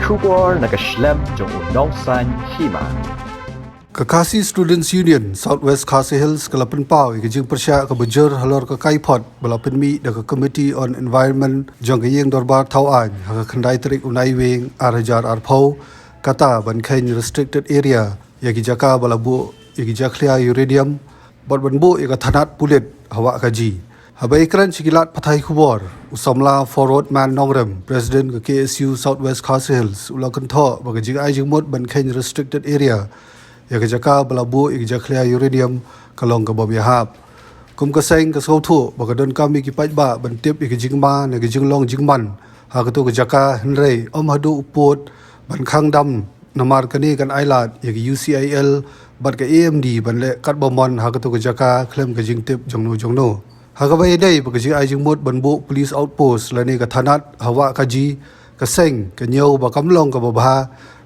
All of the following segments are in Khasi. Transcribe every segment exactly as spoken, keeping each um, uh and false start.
Khubor na ka shlem jong u nongsan hima. Ka Khasi Students Union South West Khasi Hills ka la pynpaw ïa ka jingpyrshah kaba jur halor ka kaiphod ba la pynmih da ka Committee on Environment jong ka Ïing Dorbar Thaw Aiñ ha ka khyndai tarik u Naiwieng ar hajar arphew, kata ban kheiñ restricted area ïa ki jaka ba la buh ïa ki jakhlia uranium bad ban buh ïa ka thanat pulit ha Wahkaji. Haba ïakren sha ki lad pathai khubor, u samla Forward Man Nongrum, President ka K S U South West Khasi Hills, u la kynthoh ba ka jingai jingmut ban kheiñ restricted area ïa ka jaka ba la buh ïa ka jakhlia uranium ka long ka bym ïahap. Kum ka seng ka sngewthuh ba ka donkam ïa ki paidbah ban tip ïa ka jingma ne ka jinglong jingman ha kato ka jaka, hynrei ym haduh u pud ban khang dam, namar kane kan ailad ïa ka U C I L bad ka A M D ban leh katba mon ha kato ka jaka khlem ka jingtip jongno jongno. Ha kaba ïadei bad ka jingai jingmut ban buh police outpost lane ka thanat ha Wahkaji, ka seng ka ñiew ba kam long kaba bha,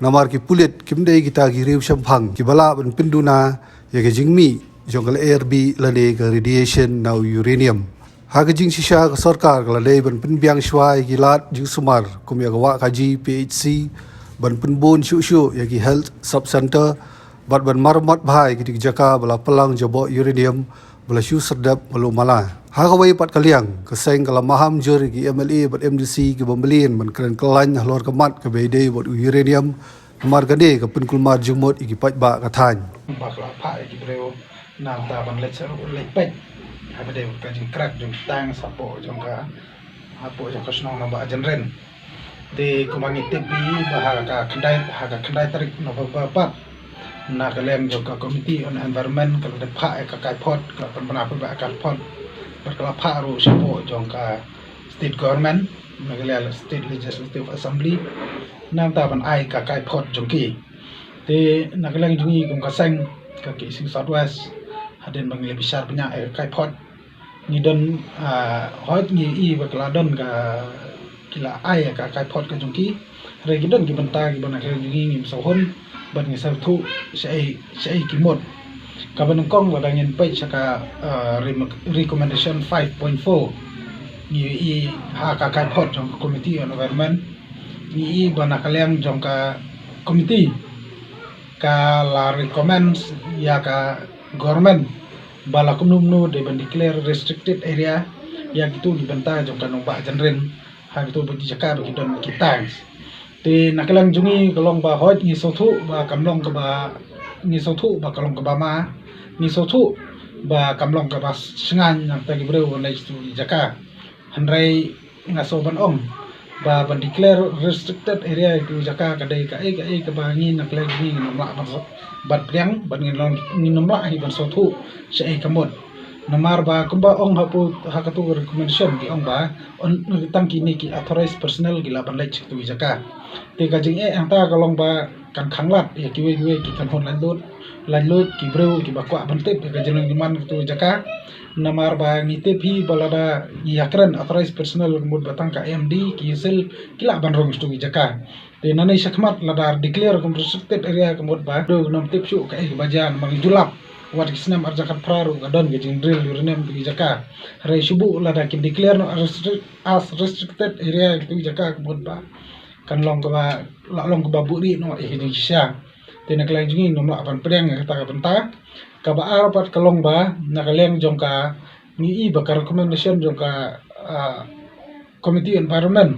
namar ki pulit kim dei kita ki riew shemphang kiba lah ban pynduna ïa ka jingmih jong ka lyer bih lane ka radiation na u uranium. Ha ka jingshisha, ka sorkar ka la dei ban pynbiang shuwa ïa ki lad jingsumar kum ïa ka Wahkaji P H C, ban pynbun shuh shuh ïa ki health sub center bad ban marammot bha ïa ki jaka ba la pynlang jaboh uranium ba la shu syrdep malu mala. Ha kawei pat ka liang, ka seng ka la maham jur ïa ki M L A bad M D C kiba mlien ban kren kyllain halor ka mat kaba ïadei bad u uranium, namar kane ka pynkulmar jingmut ïa ki paidbah ka thaiñ. Ba ka la phah ïa ki briew nangta ban leit sha ruh leit peit ha kaba dei ka jingkrak jong ki tank hapoh jong ka, hapoh jong ka shnong Nongbah Jynrin. Te kumba ngi tip hi ba ha ka khyndai, ha ka khyndai tarik November pat, na ka liang jong ka Committee on Environment ka la dep phah ïa ka kaiphod, ka la pynbna pynbna ïa ka kaiphod bad ka la phah ruh shapoh jong ka State Government, Meghalaya State Legislative Assembly, nangta ban ai ka kaiphod jong ki. Te na ka liang jong ngi kum ka seng ka K S U South West, hadien ba ngi la bishar bniah ïa ka kaiphod, ngi don, ah, hooid ngi i ba ka la don ka, ki la ai ïa ka kaiphod ka jong ki. Hynrei ki don ki bynta kiba na ka liang jong ngi ngim sngewhun bad ngi sngewthuh shaei shaei ki mut. Kaba nyngkong lada ngin peit sha ka, ah, re-, recommendation five point four, ngi i ha ka kaiphod jong ka Committee on Environment, ngi i ba na ka liang jong ka committee ka la recommend ïa ka government ba la kumno kumno dei ban declare restricted area ïa kito ki bynta jong ka Nongbah Jynrin ha kito ba ki jaka ba ki don ki tanks. Te na ka liang jong ngi ka long ba hooid ngi sngewthuh ba kam long kaba, ngi sngewthuh ba ka long kaba ma, ngi sngewthuh ba kam long kaba shngaiñ nangta ki briew ban leit sha kito ki jaka. Hynrei nga sngew ban ong ba ban declare restricted area ïa kito ki jaka ka dei kaei kaei kaba ngi na ka liang jong ngi ngin ym lah ban, ban pdiang bad ngin long, ngin ym lah hi ban sngewthuh shaei ka mut. Namar ba kumba ong hapoh ha kato ka recommendation ki ong ba tang kine ki authorized personnel ki lah ban leit sha kito ki jaka. Te ka jingeh hangta ka long ba kan khanglad ïa kiwei kiwei ki kynhun laitluid, laitluid, ki briew kiba kwah ban tip ïa ka jinglong jingman kito ki jaka. Namar ba ngi tip hi ba lada ngi ïakren authorized personnel ka mut ba tang ka M D, ki U C I L ki lah ban rung sha kito ki jaka. Te nangne shakhmat lada declare kum restricted area ka mut ba briew kin ym tip shuh kaei kaba jia namar ngi ju lap wat ki snem ar hajar khatphra ruh ka don ka jingdrill uranium kito ki jaka. Hynrei shu buh lada kin declare noh as restrict-, as restricted area kito ki jaka ka mut ba kan long kaba, lah long kaba buhrieh noh ïa ka jingshisha. Te na ka liang jong ngi ngim lah ban pdiang ïa kata ka bynta. Kaba ar pat ka long ba na ka liang jong ka, ngi i ba ka recommendation jong ka, ah, Committee Environment,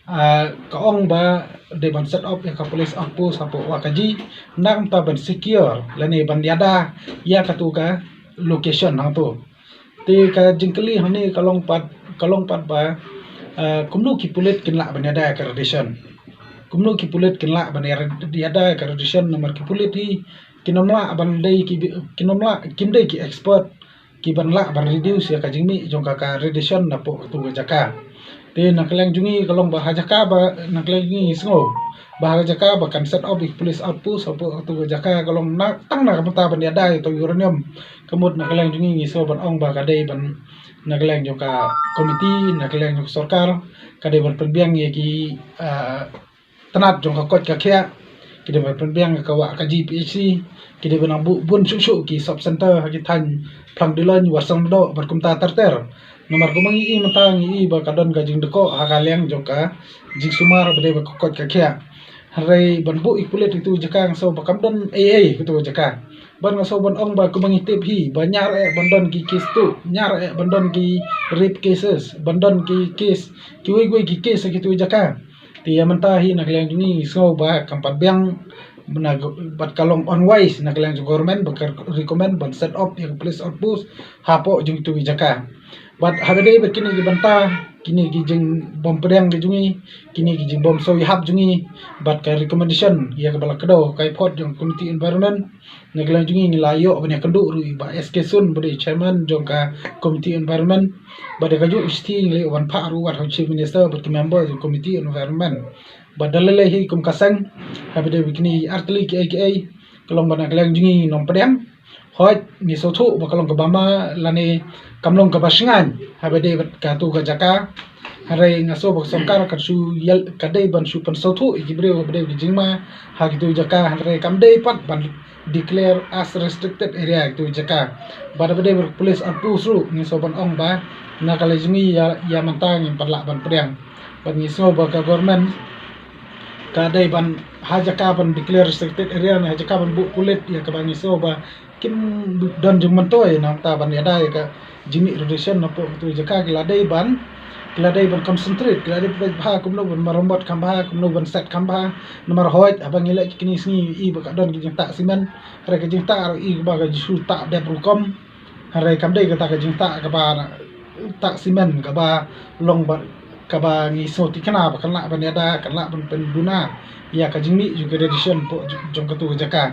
ah, ka ong ba dei ban set up ïa ka police outpost hapoh Wahkaji, nangta ban secure lane ban ïada ïa kato ka location hangto. Te ka jingkylli hangne ka long pat, ka long pat ba, ah, kumno ki pulit kin lah ban ïada ïa ka radiation. Kumno ki pulit kin lah ban ïada ïa ka radiation namar ki pulit hi kin ym lah ban dei ki, kin ym lah, kim dei ki expert ki ban lah ban reduce ïa ka jingmih jong ka, ka radiation napoh kato ka jaka. Te na ka liang jong ngi ka long ba ha jaka ba, na ka liang jong ngi sngew ba ha jaka ba kan set up ïa ka police outpost hapoh kato ka jaka ka long na, tang na ka bynta ban ïada ïa kato uranium. Ka mut na ka liang jong ngi ngi sngew ban ong ba ka dei ban, na ka liang jong ka committee, na ka liang jong ka sorkar, ka dei ban pynbiang ïa ki, ah, tnat jong ka koit ka khiah, ki dei ban pynbiang ïa ka Wahkaji P H C, ki dei ban buh bun shuh shuh ki sub center ha ki thaiñ Phlang Diloin, Warsong Doh bad kumta ter ter. Namar kumba ngi i mynta ngi i ba ka don ka jingdkoh ha ka liang jong ka jingsumar ba dei ba ka koit ka khiah. Hynrei ban buh ïa ka pulit ïa katu ka jaka nga sngew ba kam don ei ei katu ka jaka. Bad nga sngew ban ong ba kumba ngi tip hi ba ñiar eh ban don ki case tuh, ñiar eh ban don ki rape cases, ban don ki case, kiwei kiwei ki case ha katu ka jaka. Te ïa mynta hi na ka liang jong ngi ngi sngew ba kam pat biang na, bad ka long unwise na ka liang jong government ba ka recommend ban set up ïa ka police outpost hapoh jong katu ka jaka. Bad haba dei bad kine ki bynta, kine ki jingbym pdiang ki jong ngi, kine ki jingbym sngewhap jong ngi bad ka recommendation ïa kaba la kdew ka report jong Committee Environment. Na ka liang jong ngi ngi la ïoh ban ïakynduh ruh ïa i Bah S K Sun ba dei chairman jong ka Committee Environment. Bad ïa kajuh ka shithi ngi la ïoh ban phah ruh wat ha u Chief Minister bad ki member jong Committee Environment. Bad da lei lei hi kum ka seng, haba dei bad kine ar tylli kiei kiei, ka long ba na ka liang jong ngi ngim pdiang. Hooid, ngi sngewthuh ba ka long kaba ma lane kam long kaba shngaiñ haba dei bad katu ka jaka. Hynrei nga sngew ba ka sorkar kan shu ïal, ka dei ban shu pynsngewthuh ïa ki briew haba dei bad ki jingma ha kitu ki jaka, hynrei kam dei pat ban declare as restricted area ïa kitu ki jaka. Bad haba dei bad ka police outpost ruh ngi sngew ban ong ba na ka liang jong ngi ïa, ïa mynta ngim pat lah ban pdiang. Bad ngi sngew ba ka government ka dei ban ha jaka ban declare restricted area ne ha jaka ban buh pulit ïa kaba ngi sngew ba kim don jingmyntoi na ka bynta ban ïada ïa ka jingmih radiation napoh katu ka jaka. Ki la dei ban, ki la dei ban concentrate, ki la dei ban peit bha kumno ban maramot kham bha, kumno ban set kham bha. Namar hooid haba ngi leit kine ki sngi ngi i ba ka don ki jingtah simen, hynrei ka jingtah ruh i ba ka jingshu tah dep rukom. Hynrei kam dei kata ka jingtah kaba tah simen kaba long ba, kaba ngi sngewthikna ba kan lah ban ïada, kan lah ban pynduna ïa ka jingmih jong ka radiation hapoh jong katu ka jaka.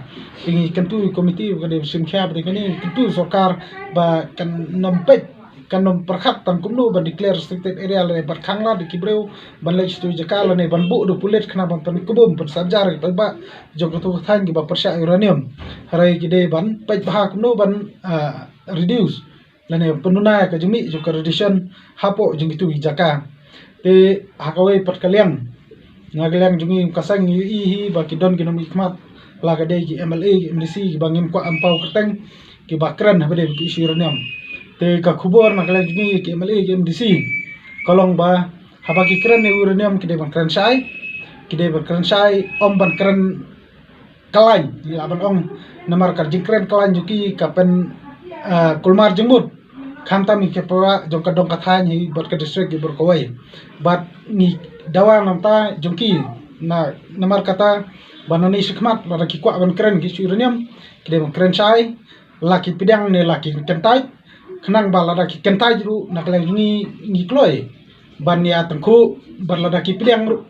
Te ngi kyntu ïa u komiti ba ka dei ba shim khia ba dei kane, ngi kyntu ïa u sorkar ba kan nym peit, kan nym pyrkhat tang kumno ban declare restricted area lane ban khang lad ïa ki briew ban leit sha katu ka jaka lane ban buh da u pulit khnang ban pynkbum pynsabjar ïa ki paidbah jong katu ka thaiñ kiba pyrshah uranium. Hynrei ki dei ban peit bha kumno ban, ah, reduce lane pynduna ïa ka jingmih jong ka radiation hapoh jong kitu ki jaka. Te ha kawei pat ka liang, na ka liang jong ngi ka seng ngi ïohi hi ba ki don ki nongmihkhmat, la ka dei ki M L A, ki M D C kiba ngim kwah ban paw kyrteng, kiba kren haba dei ki issue uranium. Te ka khubor na ka liang jong ngi ki M L A, ki M D C, ka long ba haba ki kren ïa uranium ki dei ban kren shai, ki dei ban kren shai, ym ban kren khlaiñ, ngi lah ban ong, namar ka jingkren khlaiñ jong ki ka pyn, ah, kulmar jingmut khamtam ïa ki paidbah jong ka dong ka thaiñ hi bad ka district hi baroh kawei. Bad ngi dawa na ka bynta jong ki, na, namar kata ba nangne shakhmat lada ki kwah ban kren ki issue uranium, ki dei ban kren shai, la ki pdiang ne la ki kyntait, khnang ba lada ki kyntait ruh na ka liang jong ngi ngi kloi ban ïa tyngkhuh, bad lada ki pdiang ruh,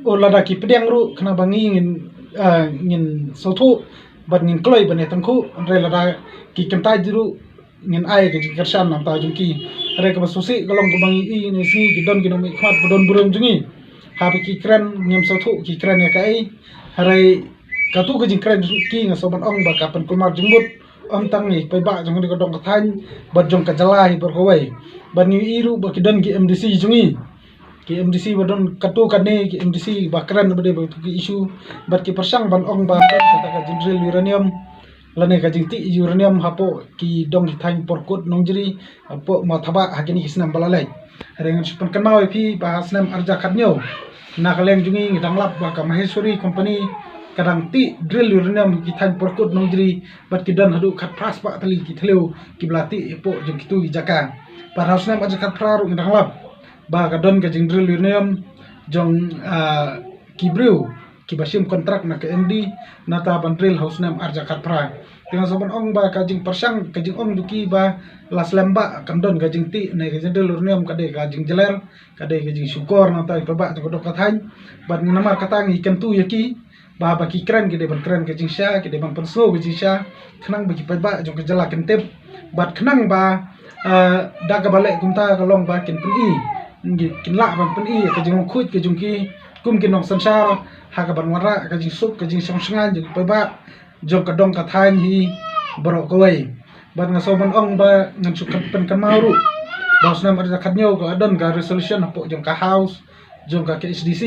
o lada ki pdiang ruh khnang ba ngi ngin, ah, ngin sngewthuh bad ngin kloi ban ïa tyngkhuh. Hynrei lada ki kyntait ruh ngin ai ka jingkyrshan na ka bynta jong ki. Hynrei kaba sngewsih ka long kaba ngi i ne sngi ki don ki nongmihkhmat ba don burom jong ngi, haba ki kren ngim sngewthuh ki kren ïa kaei. Hynrei katu ka jingkren jong ki nga sngew ban ong ba ka pynkulmar jingmut, ym tang ïa ki paidbah jong kane ka dong ka thaiñ bad jong ka jylla hi baroh kawei. Bad ngi i ruh ba ki don ki M D C jong ngi, ki M D C ba don katu kane, ki M D C ba kren ba dei ba katu ki issue, bad ki pyrshang ban ong ba kata ka jingdrill uranium lane ka jingtih uranium hapoh ki dong ki thaiñ por kut nongjri, hapoh Mawthabah ha kine ki snem ba la leit. Hynrei ngan shu pynkynmaw ïa phi ba ha snem ar hajar khathynñiew, na ka liang jong ngi ngi dang lap ba ka Maheshwari Company ka dang tih drill uranium ki thaiñ por kut nongjri, bad ki don haduh khatphra spah tylli ki thliew kiba la tih hapoh jong kitu ki jaka. Bad ha u snem ar hajar khatphra ruh ngi dang lap ba ka don ka jingdrill uranium jong, ah, ki briew kiba shim kontrak na ka M D, nangta ban drill ha u snem ar hajar khatphra. Te nga sngew ban ong ba ka jingpyrshang, ka jingong jong ki ba la slem ba kan don ka jingtih ne ka jingdrill uranium ka dei ka jingjler, ka dei ka jingshukor nangta ïa ki paidbah jong ka dong ka thaiñ. Bad namar kata ngi kyntu ïa ki ba, ba ki kren ki dei ban kren ka jingshisha, ki dei ban pynsngew ka jingshisha, khnang ba ki paidbah jong ka jylla kin tip. Bad khnang ba, ah, da kaba leh kumta ka long ba kin pyni, kin lah ban pyni ka jinglong khuid ka jong ki kum ki nongsynshar ha kaban wanrah ka jingsuk ka jingshong shngaiñ jong ki paidbah jong ka dong ka thaiñ hi baroh kawei. Bad nga sngew ban ong ba ngan shu pynkynmaw ruh ba u snem ar hajar khathynñiew ka la don ka resolution hapoh jong ka House jong ka K H D C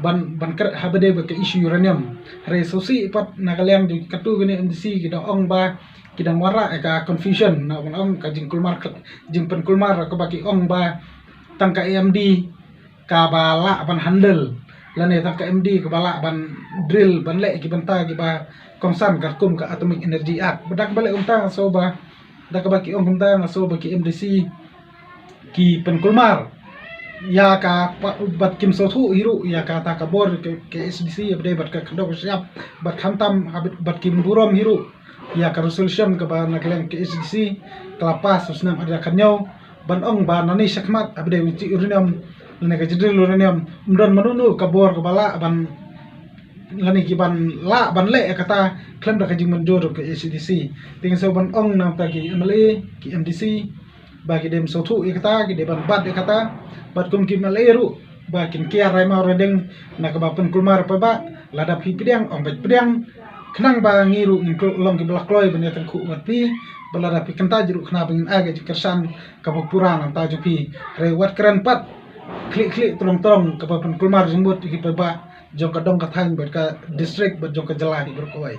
ban ban kret haba dei bad ka issue uranium. Hynrei sngewsih pat na ka liang jong katu kine M D C ki dang ong ba ki dang wanrah ïa ka confusion, na ban ong ka jingkulmar, jingpynkulmar kaba ki ong ba tang ka M D kaba lah ban handle, lane tang ka M D kaba lah ban drill, ban leh ki bynta kiba kongsan katkum ka Atomic Energy Act. Bad da kaba leh kumta nga sngew ba, da kaba ki ong kumta nga sngew ba ki M D C ki pynkulmar ïa ka pa-, bad kim sngewthuh hi ruh ïa kata ka bor ka, ka K H D C, haba dei bad ka khyndew ka shyiap, bad khamtam haba, bad kim burom hi ruh ïa ka resolution kaba na ka liang ka K H D C ka la pass ha u snem ar hajar khathynñiew, ban ong ba nangne shakhmat haba dei ban jia uranium lane ka jingdrill uranium, ym don mano mano ka bor kaba lah ban, lane ki ban lah ban leh ïa kata khlem da ka jingmynjur ka K H D C. Te nga sngew ban ong na bynta ki M L A, ki M D C, ba ki dei ban sngewthuh ïa kata, ki dei ban bat ïa kata. Bad kum ki M L A ruh ba kin kiar rai maw rai dieng na kaba pynkulmar paidbah. Lada phi pdiang, ong beit pdiang, khnang ba ngi ruh ngin long kiba la kloi ban ïatyngkhuh bad phi. Bad lada phi kyntait ruh khnang ba ngin ai ka jingkyrshan kaba pura na ka bynta jong phi. Hynrei wat kren pat khlieh khlieh, trong trong, kaba pynkulmar jingmut ïa ki paidbah jong ka dong ka thaiñ bad ka district bad jong ka jylla hi baroh kawei.